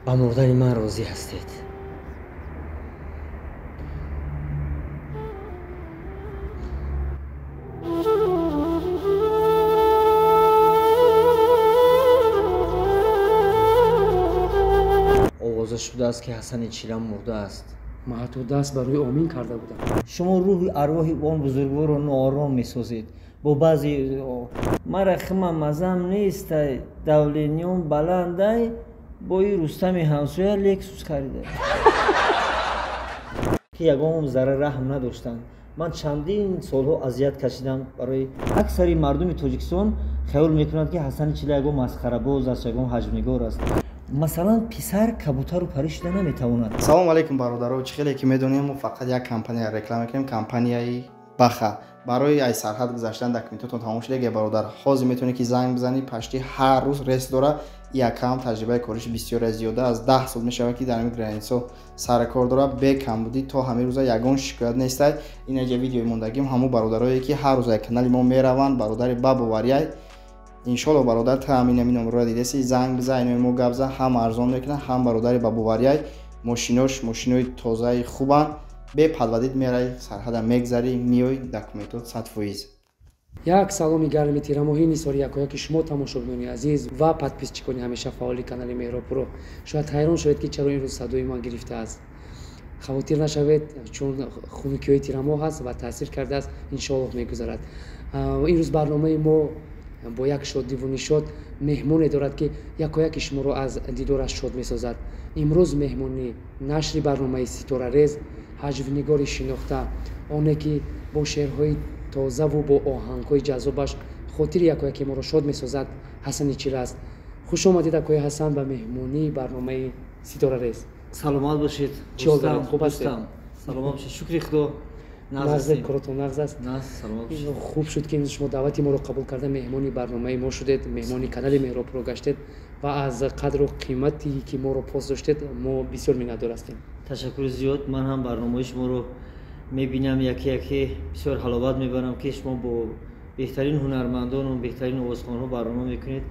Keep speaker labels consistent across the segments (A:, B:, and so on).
A: Ба мурдани ман розӣ ҳастед. Овоза шудааст, ки Ҳасани Чила мурдааст.
B: Ман ҳатто даст ба рӯи омин карда будам.
A: Шумо рӯҳи арвоҳи он бузургворро ноором месозед. Бо баъзе мара хима мазам нестай, давлениём баландай, бо и Рустами ҳамсоя Лексус харида. Ки ягон зарра раҳм надоштанд. Ман чандин солҳо азият кашидам. Барои аксари мардуми Тоҷикистон хаёл мекунанд, ки Ҳасани Чила ягон масхарабоз аст, ягон ҳаҷвнигор аст. Масалан, писар кабутару парӣ шуда наметавонад.
C: Салому алайкум, бародаро. Чӣ хеле ки медонем, мо фақат як компания реклама мекунем, компанияи Баха. Барои ай сарҳад гузаштан документотон тамом шуда, бародар, ҳозир метавонӣ ки занг бизанӣ, пашти ҳар рӯз рейс дора. Якам таҷрибаи кориш бисёр зиёда, аз 10 сол мешавад, ки дар ҳамин границаҳо сари кор дора, бе камбудӣ то ҳамин рӯза ягон шикоят нестай. Инаҷа видеои мондагим ҳамун бародарое, ки ҳар рӯз ай канали мо мераванд, бародари бабоварияй. Иншолло, бародар, та ҳамин ҳамин номерро дидаси, занг биза, инои мо гап зан, ҳам арзон мекунад, ҳам бародари бабоварияй. Мошинош мошинои тозаи хубанд, бе подводить мераи, сарҳада мегзарӣ, миёй, документот 100%.
B: Як саломи гарми тирамоҳӣ нисори якояки шумо, тамошобинони азиз ва подписчикони ҳамеша фаъоли канали Меҳробпуро. Шояд ҳайрон шавед, ки чаро ин рӯз садои ман гирифтааст. Хавотир нашавед, чун хунукиҳои тирамоҳ аст ва таъсир кардааст, иншоаллоҳ мегузарад. Ин рӯз барномаи мо бо як шодиву нишод меҳмоне дорад, ки якояки шуморо аз дидораш шод месозад. Имрӯз меҳмони нашри барномаи Ситорарез ҳаҷвнигори шинохта, оне ки бо шеърҳои тозаву бо оҳангҳои ҷаззобаш хотири якояки моро шод месозад, Ҳасани Чила аст. Хуш омадед, акои Ҳасан, ба меҳмонии барномаи Ситорарез.
A: Саломат бошед.
B: Чӣ ҳол доред? Хуб ҳастед?
A: Саломат бошед, шукри Худо.
B: Нағз, коротон нағз аст? Хуб шуд, ки имрӯз шумо даъвати моро қабул карда, меҳмони барномаи мо шудед, меҳмони канали Меҳробпуро гаштед ва аз қадру қимате ки моро пос доштед, мо бисёр миннатдор ҳастем.
A: Ташаккури зиёд. Ман ҳам барномаи шуморо мебинам, яке яке бисёр ҳаловат мебарам, ки шумо бо беҳтарин ҳунармандону беҳтарин овозхонҳо барнома мекунед.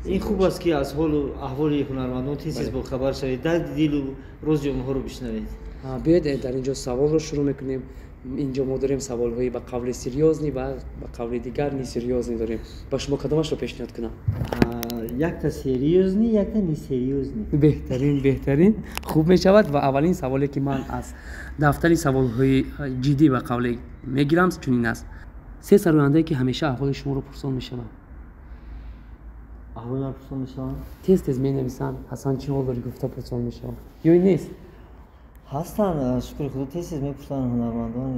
A: Ин хуб аст, ки аз ҳолу аҳволи ҳунармандон тез тез бохабар шавед, дарди дилу рози онҳоро бишнавед.
B: Биёед, дар ин ҷо саволро шурӯъ мекунем. Инҷо мо дорем саволҳои ба қавли серьёзный ва ба қавли дигар несерьёзный дорем. Ба шумо кадомашро пешниҳод кунам?
A: Якта серьёзный, якта несерьёзный.
B: Беҳтарин, беҳтарин, хуб мешавад. Ва аввалин саволе, ки ман аз дафтари саволҳои ҷиддӣ ба қавле мегирам, чунин аст: се сарояндае, ки ҳамеша аҳволи шуморо пурсон мешаванд.
A: Аҳволи ман пурсон мешаванд?
B: Тез тез менависанд, Ҳасан, чӣ ҳол дорӣ, гуфта пурсон мешаванд ё ин нест?
A: Ҳастанд, шукри Худо, тез тез мепурсанд, ҳунармандон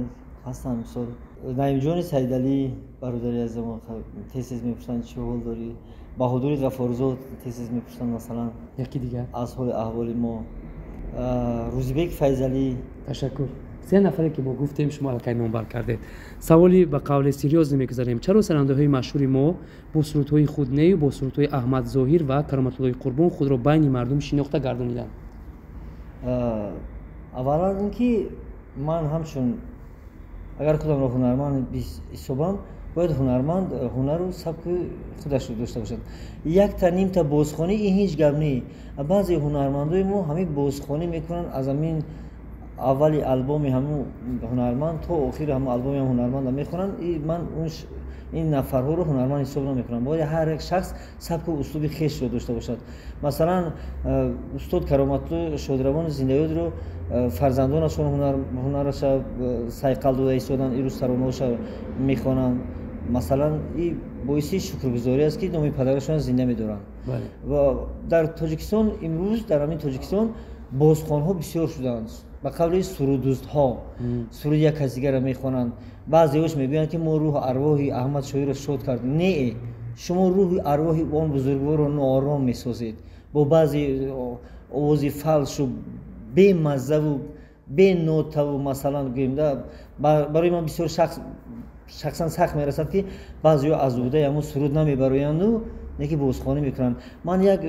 A: ҳастанд. Мисол, Наимҷони Саидалӣ, бародари азизамон, тез тез мепурсанд, чӣ ҳол дорӣ. Баҳодури Ғафорзод тез тез мепурсанд, масалан.
B: Яки дигар?
A: Аз ҳоли аҳволи мо. Рӯзибек Файзалӣ.
B: Ташаккур. Се нафаре, ки мо гуфтем, шумо аллакай номбар кардед. Саволи ба қавли серьёзный мегузарем. Чаро сарандаҳои машҳури мо бо сурудҳои худ нею бо сурудҳои Аҳмад Зоҳир ва Кароматуллои Қурбон худро байни мардум шинохта гардониданд?
A: Аввалан, ин ки ман ҳамчун агар худамро ҳунарманд ҳисобам, бояд ҳунарманд ҳунару сабки худашро дошта бошад. Якта нимта бозхонӣ ин ҳеҷ гап не. Баъзе ҳунармандои мо ҳамин бозхонӣ мекунанд, аз ҳамин аввали албоми ҳамун ҳунарманд то охири ҳамун албоми ҳам ҳунарманда мехонанд. Ман ин нафарҳоро ҳунарманд ҳисоб намекунам. Бояд ҳар як шахс сабку услуби хешро дошта бошад. Масалан, устод Кароматулло Шодравони зиндаёдро фарзандонашон ҳунараша сайқал дода истоданд, ирӯз таронаҳоша мехонанд. Масалан, и боиси шукргузорӣ аст, ки номи падарашон зинда медоранд. Ва дар Тоҷикистон имрӯз, дар ҳамин Тоҷикистон бозхонҳо бисёр шуданд, ба қавли суруддӯстҳо суруди як кас дигарро мехонанд. Баъзеҳош мегӯянд, ки мо рӯҳу арвоҳи Аҳмад Шоҳиро шод кард. Не, шумо рӯҳи арвоҳи он бузургворро ноором месозед бо баъзе овози фалшу бемаззаву бенотаву. Масалан, гӯем да, барои ман бисёр шахсан сахт мерасад, ки баъзеҳо аз уҳдаи ҳамун суруд намебароянду неки бозхонӣ мекунанд. Ман як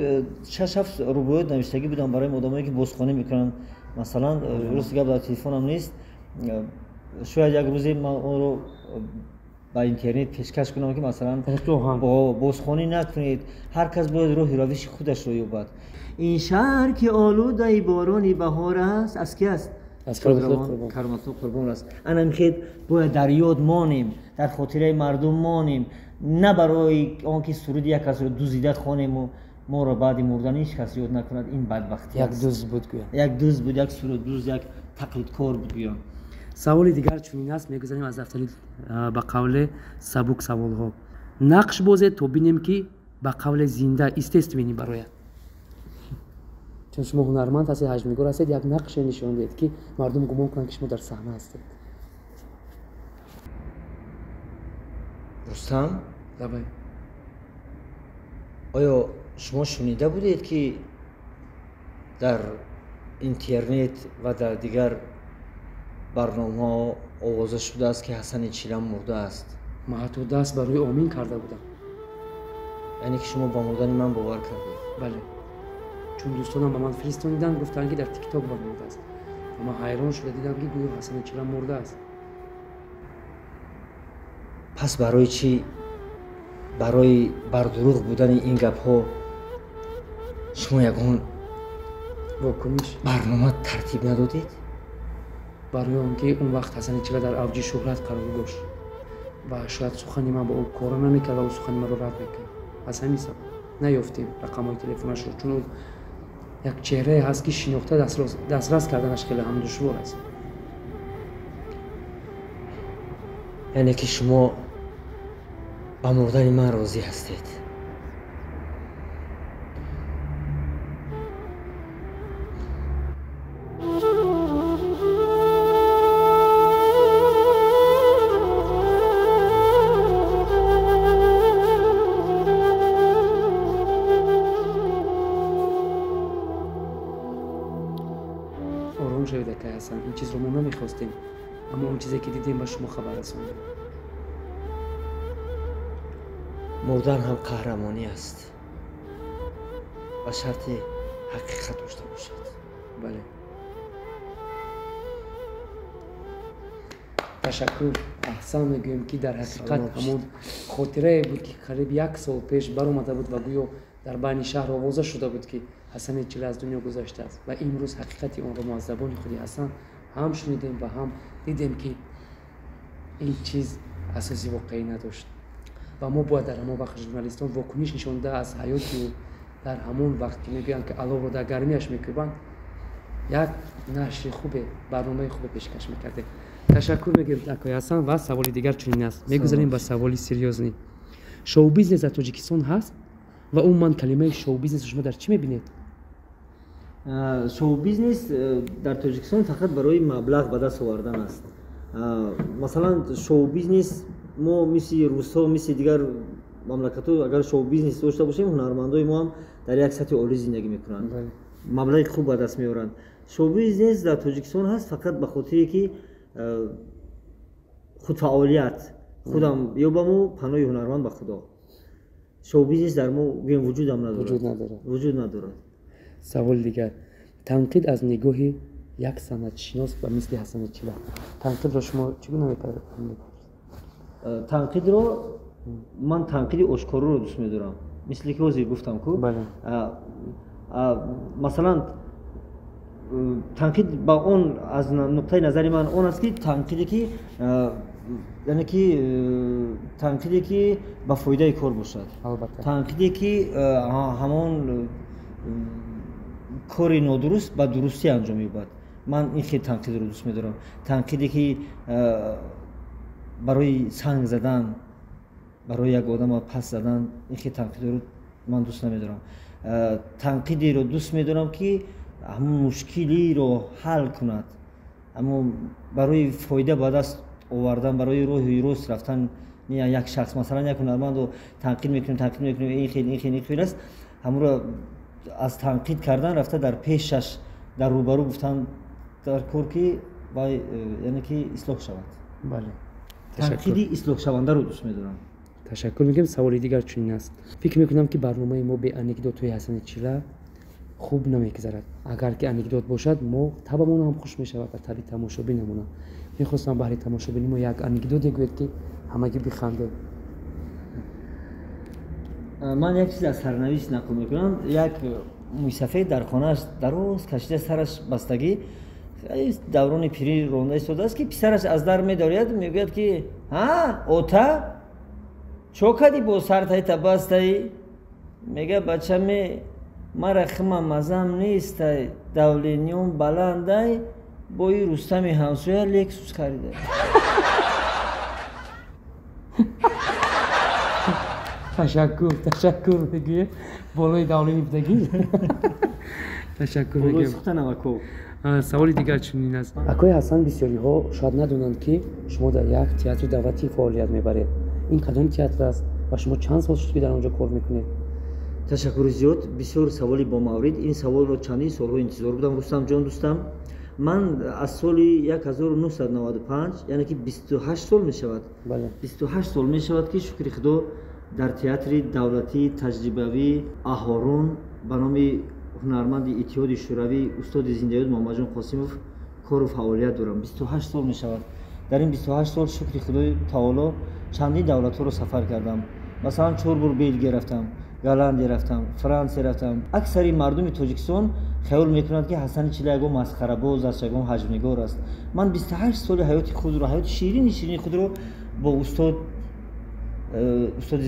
A: шаш ҳафт рубоёт навиштагӣ будам барои одамое, ки бозхонӣ мекунанд. Масалан, рости гап, дар телефонам нест, шояд як рӯзе ман онро ба интернет пешкаш кунам, ки масалан бозхонӣ накунед, ҳар кас бояд роҳи равиши худашро ёбад. Ин шаҳр ки олудаи борони баҳор аст, аз ки аст?
B: Аз
A: Кароматулло Қурбон аст. Ана мехед бояд дар ёд монем, дар хотираи мардум монем, на барои он ки суруди як касро дузида хонему моро баъди мурдан ҳеҷ кас ёд накунад. Ин бадбахтӣ
B: як дузд буд гӯям,
A: як дузд буд, як суруддузд, як тақлидкор буд гӯям.
B: Саволи дигар чунин аст, мегузарем аз дафтари ба қавле сабук саволҳо. Нақш бозед то бинем ки ба қавле зинда естественный барояд. Чун шумо ҳунарманд ҳастед, ҳаҷмнигор ҳастед, як нақше нишон диҳед ки мардум гумон кунанд ки шумо дар саҳна ҳастед.
A: Рустам,
B: давай.
A: Оё шумо шунида будед ки дар интернет ва дар дигар барномаҳо овоза шудааст ки Ҳасани Чила мурдааст?
B: Ман ҳатто даст ба рӯи омин карда будам.
A: Яъне ки шумо ба мурдани ман бовар кардед?
B: Бале, чун дӯстонам ба ман фиристониданд, гуфтанд ки дар тикток баромадааст ва ман ҳайрон шуда дидам ки гӯё Ҳасани Чила мурдааст.
A: Пас барои чӣ, барои бардурӯғ будани ин гапҳо шумо ягон
B: вокуниш
A: барнома тартиб надодед?
B: Барои он ки он вақт Ҳасани Чила дар авҷи шӯҳрат қарор дошт ва шояд сухани ман ба ӯ кора намекард ва ӯ сухани маро рад мекард. Аз ҳамин сабаб наёфтем рақамҳои телефонашро, чун ӯ як чеҳрае ҳаст ки шинохта дастрас карданаш хеле ҳам душвор аст.
A: Яъне ки шумо ба мурдани ман розӣ ҳастед?
B: Ором шавед, акай Ҳасан, ин чизро мо намехостем, аммо он чизе ки дидем ба шумо хабар расондем.
A: Мурдан ҳам қаҳрамонӣ аст, ба шарти ҳақиқат дошта бошад.
B: Бале, ташаккур. Аҳсан мегӯем ки дар ҳақиқат ҳамон хотирае буд ки қариб як сол пеш баромада буд ва гӯё дар байни шаҳр овоза шуда буд ки Ҳасани Чила аз дунё гузаштааст ва имрӯз ҳақиқати онро мо аз забони худи Ҳасан ҳам шунидем ва ҳам дидем ки ин чиз асоси воқеӣ надошт ва мо бояд дар ҳамон вақт журналистон вокуниш нишонда аз ҳаёти ӯ дар ҳамон вақт ки мегӯянд ки аловро дар гармиаш мекӯбанд, як нашри хубе, барномаи хубе пешкаш мекардем. Ташаккур мегӯем акои Ҳасан. Ва саволи дигар чунин аст, мегузарем ба саволи серьёзный. Шоу-бизнес дар Тоҷикистон ҳаст ва умуман калимаи шоу-бизнесро шумо дар чӣ мебинед?
A: Шоу-бизнес дар Тоҷикистон фақат барои маблағ ба даст овардан аст. Масалан, шоу-бизнес мо мисли русҳо, мисли дигар мамлакатҳо агар шоу-бизнес дошта бошем, ҳунармандои мо ҳам дар як сатҳи олӣ зиндагӣ мекунанд, маблағи хуб ба даст меоранд. Шоу-бизнес дар Тоҷикистон ҳаст фақат ба хотире ки худфаъолият худам ёбаму паноҳи ҳунарманд ба Худо. Шоу-бизнес дар мо гӯем вуҷудам надорад, вуҷуд надорад.
B: Саволи дигар: танқид аз нигоҳи як санъатшинос ба мисли Ҳасани Чила, танқидро шумо чӣ гуна мепардозед?
A: Танқидро ман танқиди ошкороро дӯст медорам, мисли ки ҳозир гуфтам ку. Масалан, танқид ба он аз нуқтаи назари ман он аст ки танқиде ки яъне ки танқиде ки ба фоидаи кор бошад, танқиде ки ҳамон кори нодуруст ба дурустӣ анҷом меёбад. Ман ин хел танқидро дӯст медорам. Танқиде ки барои санг задан, барои як одама пас задан, ин хел танқидро ман дӯст намедорам. Танқидеро дӯст медорам ки ҳамон мушкилиро ҳал кунад, аммо барои фоида ба даст овардан, барои роҳи рост рафтан як шахс. Масалан, як ҳунармандро танқид мекунем, танқид мекунем, ин хел, ин хел, ин хел аст, ҳамонро аз танқид кардан рафта дар пешаш, дар рӯбарӯ гуфтан дар кор ки вай, яъне ки ислоҳ шавад.
B: Бале,
A: танқиди ислоҳшавандаро дӯст медорам.
B: Ташаккур мегӯем. Саволи дигар чунин аст: фикр мекунам ки барномаи мо бе анекдотҳои Ҳасани Чила хуб намегузарад. Агар ки анекдот бошад, мо табамон ҳам хуш мешавад ва таби тамошобинамонам. Мехостам баҳри тамошобини мо як анекдоте гӯед, ки ҳамагӣ бихандем.
A: Ман як чиз аз сарнавишт нақл мекунам. Як мӯйсафед дар хонааш дароз кашида, сараш бастагӣ, даврони пирӣ ронда истодааст, ки писараш аз дар медоряд, мегӯяд ки ҳа ота, чо кардӣ бо сартайта бастаӣ? Мегӯяд бачаме, мара хима мазам нестай, давлениём баландай, бои Рустами ҳамсоя Лексус харида.
B: Ташаккур, ташаккур мегӯе, болои давлени будагӣ. Ташаккур мегӯем. Саволи дигар чунин аст. Акои Ҳасан, бисёриҳо шояд надонанд, ки шумо дар як театри давлатӣ фаъолият мебаред. Ин кадом театр аст ва шумо чанд сол шуд, ки дар он ҷо кор мекунед?
A: Ташаккури зиёд, бисёр саволи бомаврид. Ин саволро чандин солҳо интизор будам, Рустамҷон дӯстам. Ман аз соли 1995, яъне ки 28 сол мешавад, 28 сол мешавад, ки шукри худо дар театри давлатии таҷрибавӣ Аҳорун ба номи ҳунарманди Иттиҳоди Шӯравӣ, устоди зиндаёд Муҳаммадҷон Қосимов кору фаъолият дорам. 28 сол мешавад. Дар ин 28 сол, шукри худои таоло, чандин давлатҳоро сафар кардам. Масалан, 4 бор Белгия рафтам, Голландия рафтам, Франсия рафтам. Аксари мардуми Тоҷикистон хаёл мекунанд, ки Ҳасани Чила ягон масхарабоз аст, ягон ҳаҷвнигор аст. Ман 28 соли ҳаёти худро, ҳаёти ширини ширини худро бо устоди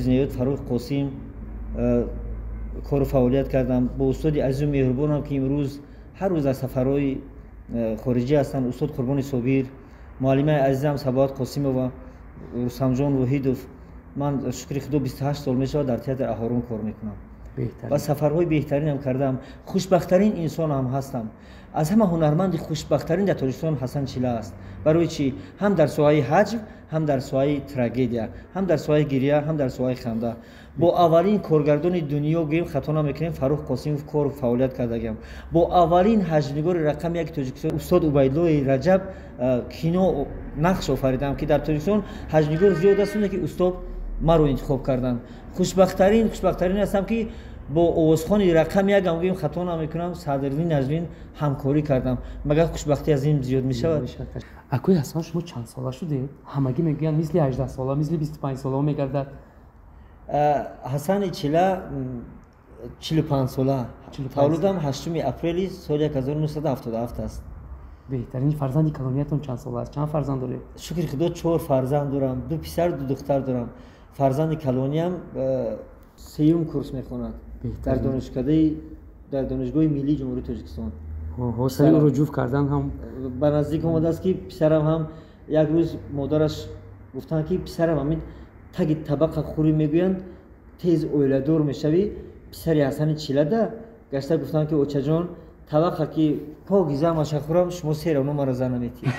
A: зиндаёд Фаррух Қосим кору фаъолият кардам, бо устоди азизу меҳрубонам, ки имрӯз ҳар рӯз дар сафарҳои хориҷӣ ҳастанд, устод Қурбони Собир, муаллимаи азизам Сабоат Қосимова, Рустамҷон Воҳидов. Ман, шукри худо, 28 сол мешавад дар театри Аҳорун кор мекунам ва сафарҳои беҳтаринам кардам. Хушбахттарин инсон ҳам ҳастам. Аз ҳама ҳунарманди хушбахттарин дар Тоҷикистон Ҳасан Чила аст. Барои чӣ? Ҳам дар соҳаи ҳаҷв, ҳам дар соҳаи трагедия, ҳам дар соҳаи гирия, ҳам дар соҳаи ханда. Бо аввалин коргардони дунё, гӯем хато намекунем, Фаррух Қосимов кор фаъолият кардагиам. Бо аввалин ҳаҷвнигори рақами яки Тоҷикистон устод Убайдуллои Раҷаб кино нақш офаридам, ки дар Тоҷикистон ҳаҷвнигор зиёд аст, ки устод маро интихоб карданд. Хушбахттарин ҳастам, ки бо овозхони рақами якам, гӯем хато намекунам, Садриддин Наҷмиддин ҳамкорӣ кардам. Магар хушбахтӣ аз ин зиёд мешавад?
B: Акои Ҳасан, шумо чанд сола шудед? Ҳамагӣ мегӯянд мисли 18 сола, мисли 25 сола мегардад.
A: Ҳасани Чила 45 сола. Таваллудам 8 апрели соли 1977 аст.
B: Беҳтарин. Фарзанди калониятон чанд сола аст? Чанд фарзанд доред?
A: Шукри худо, 4 фарзанд дорам, 2 писар, 2 духтар дорам. Фарзанди калониям 3-юм курс мехонад дар Донишгоҳи миллии Ҷумҳурии Тоҷикистон.
B: Ҳосили ӯро ҷуфт кардан ҳам
A: ба наздик омадааст, ки писарам ҳам як рӯз модараш гуфтанд, ки писарам ҳамин таги табақа хӯрӣ мегӯянд, тез оиладор мешавӣ. Писари Ҳасани Чилада гашта гуфтанд, ки очаҷон, табақа ки покиза маша хӯрам, шумо серавно маро зан наметиҳед.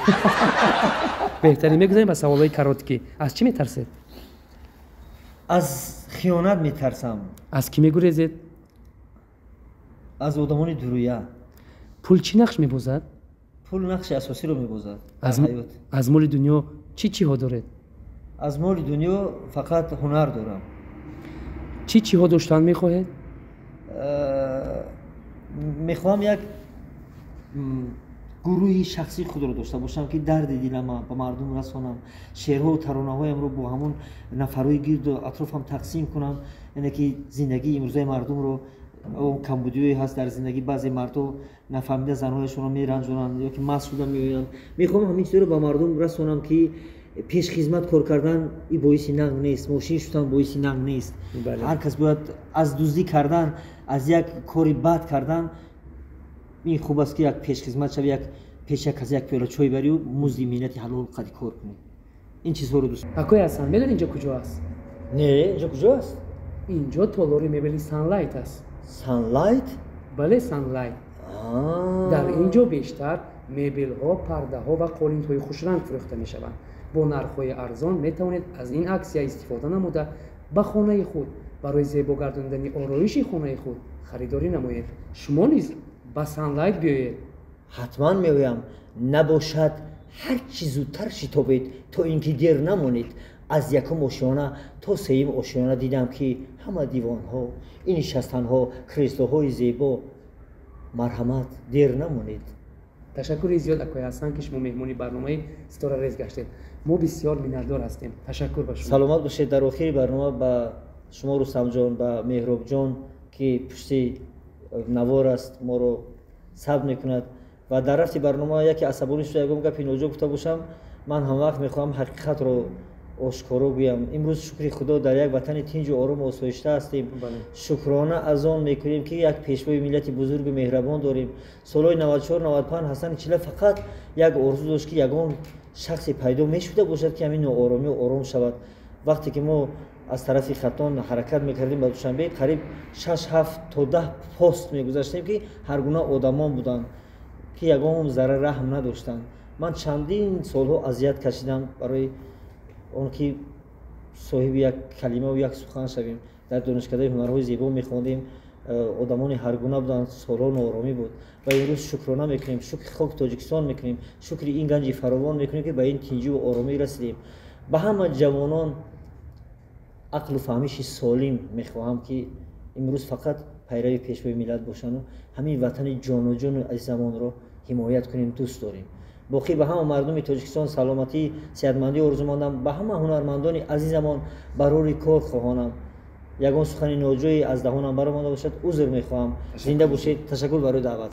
B: Беҳтарин. Мегузарем ба саволҳои короткӣ. Аз чӣ метарсед?
A: Аз хиёнат метарсам.
B: Аз кӣ мегурезед?
A: Аз одамони дурӯя.
B: Пул чӣ нақш мебозад?
A: Пул нақши асосиро мебозад.
B: Аз моли дунё чӣ чиҳо доред?
A: Аз моли дунё фақат ҳунар дорам.
B: Чӣ чиҳо доштан мехоҳед?
A: Мехоҳам як гурӯҳи шахсии худро дошта бошам, ки дарди дилама ба мардум расонам, шеърҳову таронаҳоямро бо ҳамон нафарҳои гирду атрофам тақсим кунам, яъне ки зиндагии имрӯзаи мардумро, он камбудиҳое ҳаст дар зиндагӣ, баъзе мардҳо нафаҳмида занҳояшонро меранҷонанд ё ки маст шуда меоянд. Мехоҳам ҳамин чизро ба мардум расонам, ки пешхизмат кор кардан и боиси нанг нест, мошин шудан боиси нанг нест. Ҳар кас бояд аз дуздӣ кардан, аз як кори бад кардан ин хуб аст, ки як пешхизмат шави, як пеш як кас як пиёла чой барию музди меҳнати ҳалол қади кор кунӣ. Ин чизҳоро дӯст.
B: Акои Ҳасан, медонӣ инҷо куҷо аст?
A: Не, инҷо куҷо аст?
B: Инҷо толори мебели Санлайт аст.
A: Санлайт?
B: Бале, Санлайт. Дар ин ҷо бештар мебелҳо, пардаҳо ва қолинҳои хушранг фурӯхта мешаванд. Бо нархҳои арзон метавонед аз ин аксия истифода намуда ба хонаи худ барои зебо гардондани ороиши хонаи худ харидорӣ намоед. Шумо низ ба Санлайт биёед.
A: Ҳатман меоям. Набошад, ҳар чӣ зудтар шитобед, то ин ки дер намонед. Аз якум ошёна то сеюм ошёна дидам, ки ҳама дивонҳо, ин нишастанҳо, креслоҳои зебо. Марҳамат, дер намонед.
B: Ташаккури зиёд, акои Ҳасан, ки шумо меҳмони барномаи Ситора Рез гаштед. Мо бисёр миннатдор ҳастем. Ташаккур ба шумо.
A: Саломат бошед. Дар охири барнома ба шумо, Рустамҷон, ба Меҳробҷон, ки пушти навор аст, моро сабт мекунад, ва дар рафти барнома яке асабонӣ шуда, ягон гапи ноҷо гуфта бошам, ман ҳамвақт мехоҳам ҳақиқатро ошкоро гӯям. Имрӯз, шукри Худо, дар як ватани тинҷу орому осоишта ҳастем. Шукрона аз он мекунем, ки як пешвои миллати бузургу меҳрабон дорем. Солҳои 94, 95 Ҳасани Чила фақат як орзу дошт, ки ягон шахсе пайдо мешуда бошад, ки ҳамин нооромӣ ором шавад. Вақте ки мо аз тарафи Хатлон ҳаракат мекардем ба Душанбе, қариб 6, 7 то 10 пост мегузаштем, ки ҳар гуна одамон буданд, ки ягон зарра раҳм надоштанд. Ман чандин солҳо азият кашидам барои он ки соҳиби як калимаву як сухан шавем. Дар Донишкадаи ҳунарҳои зебо мехондем, одамони ҳаргуна буданд, солҳо нооромӣ буд. Ва имрӯз шукрона мекунем, шукри хоки Тоҷикистон мекунем, шукри ин ганҷи фаровон мекунем, ки ба ин тинҷиву оромӣ расидем. Ба ҳама ҷавонон ақлу фаҳмиши солим мехоҳам, ки имрӯз фақат пайрави пешвои миллат бошанду ҳамин ватани ҷонуҷону азизамонро ҳимоят кунем, дӯст дорем. Боқӣ ба ҳама мардуми Тоҷикистон саломатӣ, сеҳатмандӣ орзумандам. Ба ҳама ҳунармандони азизамон барори кор хоҳонам. Ягон сухани ноҷое аз даҳонам баромада бошад, узр мехоҳам. Зинда бошед. Ташаккур барои даъват.